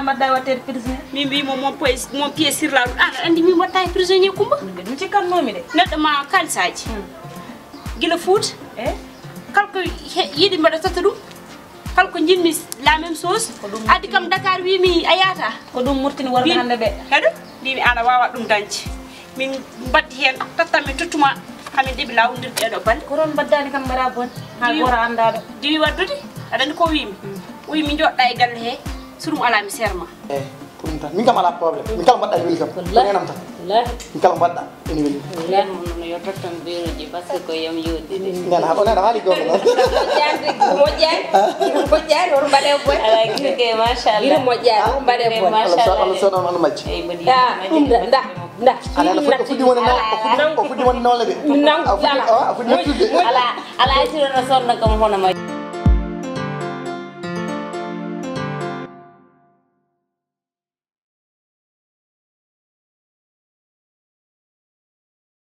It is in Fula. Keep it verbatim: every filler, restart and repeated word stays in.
Mbaɗɗa waɗteede prisonnier? Min mbi mo mon poye mon piye sirla ɗum an aɗa anndi min mbaɗta e prisonnier Kumba. Ɗum cikkatnoomi de. Neɗɗo ma kalisaaji gila Fuuta. E kala ko yiɗi mbaɗa tata ɗum. Kala ko njiɗmi la même chose. Addi kam Dakar wimi a yaata. Ko ɗum murtini worɓe hannde ɓe. Heɗo mbimi an a wawa ɗum dañde. Min mbaddi heen tattan min tottuma hamin ɗeɓi lawondirde ɗeɗo balle. Ko toon mbaddani kam mbaɗa bon ha goto annda ɗo. Diwi waddude aɗa anndi ko wimi. Wi mi joɗɗa e galle he so ɗum ala mi serma. Eyi ko ɗum tan min kam ala problème min kala mbaɗɗa ene weli kam ko nenam tan. Min kala mbaɗɗa ene weli. Yo tattan biroji parce que ko yam yodi de. Nena haɗo nena haali goto noon. Moƴƴani moƴƴani moƴƴani hoto mbaɗe boy. Ala gine ke machallah. Iri moƴƴani hoto mbaɗe boy. Allah so Allah so noon Allah majji. Eyi mbaɗi. Ɗum da da da. Alaa no foti o foti wonde nawle de. Nangu lala. O foti wonde nawle de. Ala ala siro no sonna kam hono majji.